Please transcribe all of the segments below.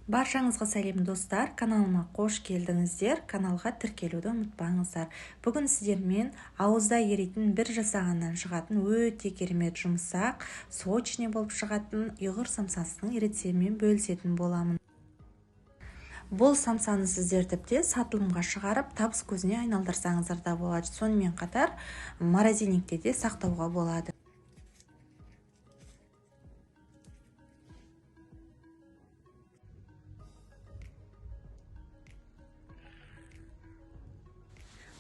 Баршаңызға сәлем достар, каналыма қош келдіңіздер. Каналға тіркелуді ұмытпаңыздар. Бүгін сіздермен ауызда еритін, бір жасағаннан шығатын өте керемет жұмсақ, сочный болып шығатын ұйғыр самсасының рецептімен бөлісетін боламын. Бұл самсаны сіздер тіпті сатылымға шығарып, табыс көзіне айналдырсаңыздар да болады. Сонымен қатар морозильникте де сақтауға болады.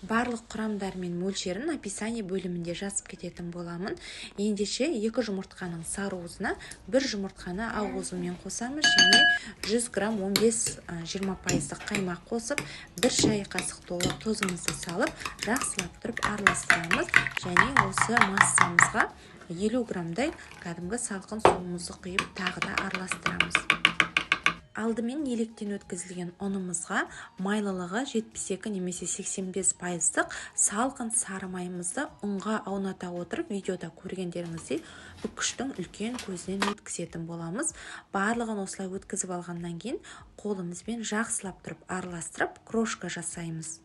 Барлық құрамдар мен мөлшерін описание бөлімінде жазып кететін боламын. Ендеше 2 жұмыртқаның сары уызына 1 жұмыртқаны ақ уызымен қосамыз және 100 грамм 15-20% қаймақ қосып, 1 шай қасық толы тұзымызды салып, жақсылап тұрып араластырамыз. Және осы массамызға 50 граммдай кәдімгі салқын суымызды құйып, тағы да араластырамыз. Алдымен електен өткізілген ұнымызға майлылығы 72 немесе 85% салқын сары майымызды ұнға ауната отырып, видеода көргендеріңіздей үккіштің үлкен көзінен өткізетін боламыз. Барлығын осылай өткізіп алғаннан кейін қолымызбен жақсылап тұрып араластырып крошка жасаймыз.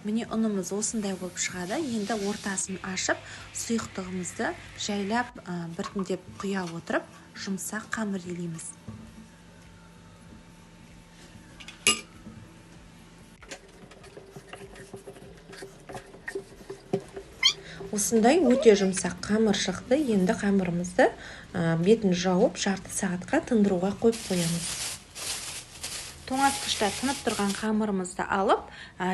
Міне ұнымыз осындай болып шығады. Енді ортасын ашып, сұйықтығымызды жайлап біртіндеп құя отырып, жұмсақ қамыр илейміз. Осындай өте жұмсақ қамыр шықты. Енді қамырымызды бетін жауып, жарты сағатқа тындыруға қойып қоямыз. Тоңазытқышта тынып тұрған қамырымызды алып,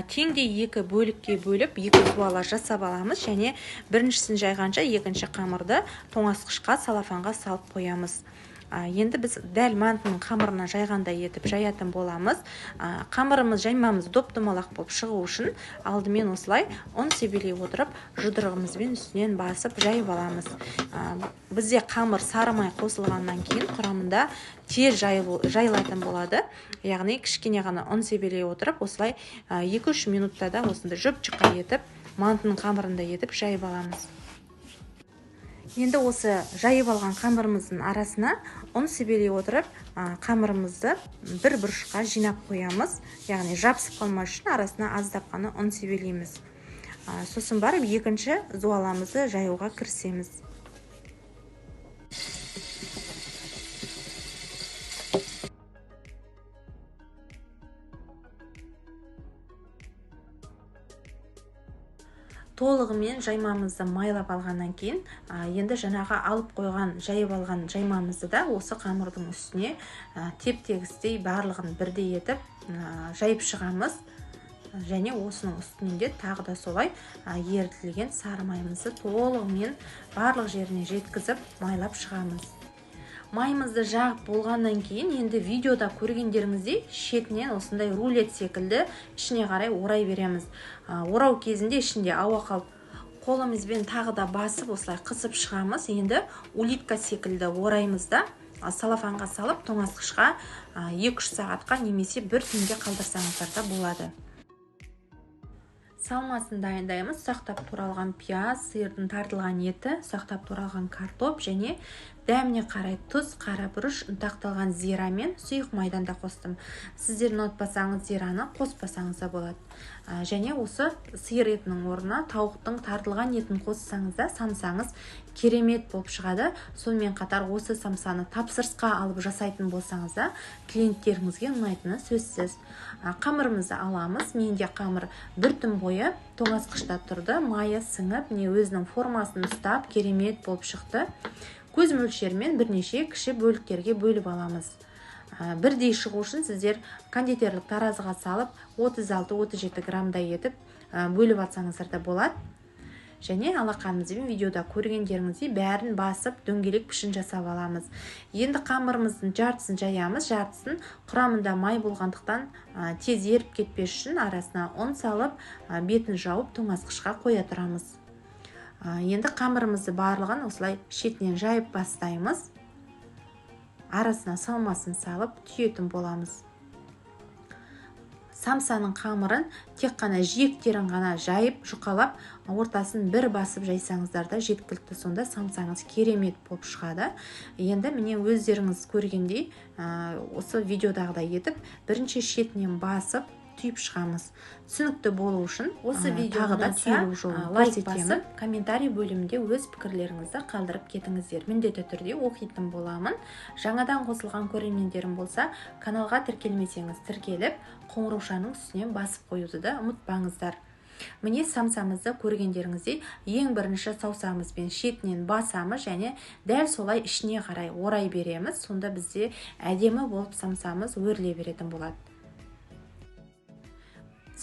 теңдей екі бөлікке бөліп, екі зуала жасап аламыз. Және біріншісін жайғанша екінші қамырды тоңазытқышқа, салафанға салып қоямыз. Енді біз дәл мантының қамырына жайғандай етіп жаятын боламыз. Қамырымыз, жаймамыз доп-домалақ болып шығу үшін алдымен осылай ұн себелей отырып, жұдырығымызбен үстінен басып жайып аламыз. Бізде қамыр сары май қосылғаннан кейін құрамында тез жайылатын болады. Яғни кішкене ғана ұн себелей отырып, осылай 2-3 минутта да осындай жұп-жұқа етіп, мантының қамырындай етіп жайып аламыз. Енді осы жайып алған қамырымыздың арасына ұн себелей отырып, қамырымызды бір бұрышқа жинап қоямыз. Яғни жабысып қалмас үшін арасына аздап қана ұн себелейміз. Сосын барып екінші зуаламызды жаюға кірісеміз. Толығымен жаймамызды майлап алғаннан кейін, енді жаңағы алып қойған, жайып алған жаймамызды да осы қамырдың үстіне теп-тегістей барлығын бірдей етіп, жайып шығамыз. Және осының үстінен де тағы да солай ерітілген сары майымызды толығымен барлық жеріне жеткізіп майлап шығамыз. Майымызды жағып болғаннан кейін енді видеода көргендеріңіздей шетінен осындай рулет секілді ішіне қарай орай береміз. Орау кезінде ішінде ауа қалып, қолымызбен тағы да басып осылай қысып шығамыз. Енді улитка секілді ораймыз да салафанға салып тоңазытқышқа 2-3 сағатқа немесе бір түнге қалдырсаңыздар да болады. Салмасын дайындаймыз. Ұсақтап туралған пияз, сиырдың тартылған еті, ұсақтап туралған картоп және дәміне қарай тұз, қара бұрыш, ұнтақталған зира мен сұйық майдан да қостым. Сіздер ұнатпасаңыз зираны қоспасаңыз да болады. Және осы сиыр етінің орнына тауықтың тартылған етін қоссаңыз да самсаңыз керемет болып шығады. Сонымен қатар осы самсаны тапсырысқа алып жасайтын болсаңыз да клиенттеріңізге ұнайтыны сөзсіз. Қамырымызды аламыз. Менде қамыр бір түн бойы тоңазытқышта тұрды. Майы сіңіп, не өзінің формасын ұстап керемет болып шықты. Көз мөлшерімен бірнеше кіші бөліктерге бөліп аламыз. Бірдей шығу үшін сіздер кондитерлік таразыға салып 36-37 граммдай етіп бөліп алсаңыздар да болады. Және алақанымызбен видеода көргендеріңіздей бәрін басып дөңгелек пішін жасап аламыз. Енді қамырымыздың жартысын жаямыз, жартысын құрамында май болғандықтан тез еріп кетпес үшін арасына ұн салып, бетін жауып тоңазытқышқа қоя тұрамыз. Енді қамырымызды барлығын осылай шетінен жайып бастаймыз. Арасына салмасын салып түйетін боламыз. Самсаның қамырын тек қана жиектерін ғана жайып, жұқалап, ортасын бір басып жайсаңыздар да жеткілікті. Сонда самсаңыз керемет болып шығады. Енді міне, өздеріңіз көргендей, осы видеодағыдай етіп бірінші шетінен басып, түйіп шығамыз. Түсінікті болу үшін Осы видео тағы да ұнаса, түйілу жолын лайк көрсетемін. басып, Комментарий бөлімінде өз пікірлеріңізді қалдырып кетіңіздер, міндетті түрде оқитын боламын. Жаңадан қосылған көрермендерім болса, каналға тіркелмесеңіз, тіркеліп, қоңыраушаның үстінен басып қоюды да ұмытпаңыздар. Міне, самсамызды көргендеріңіздей, ең бірінші саусағымызбен шетінен басамыз және дәл солай ішіне қарай орай береміз. Сонда бізде әдемі болып самсамыз өріле беретін болады.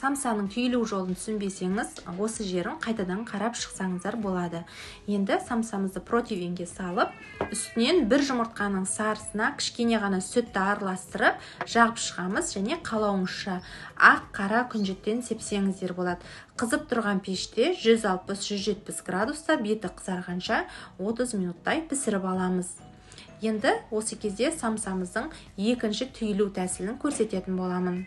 Самсаның түйілу жолын түсінбесеңіз, осы жерін қайтадан қарап шықсаңыздар болады. Енді самсамызды противеньге салып, үстінен бір жұмыртқаның сарысына кішкене ғана сүтті араластырып жағып шығамыз және қалауыңызша ақ, қара күнжіттен сепсеңіздер болады. Қызып тұрған пеште 160-170 градуста беті қызарғанша 30 минуттай пісіріп аламыз. Енді осы кезде самсамыздың екінші түйілу тәсілін көрсететін боламын.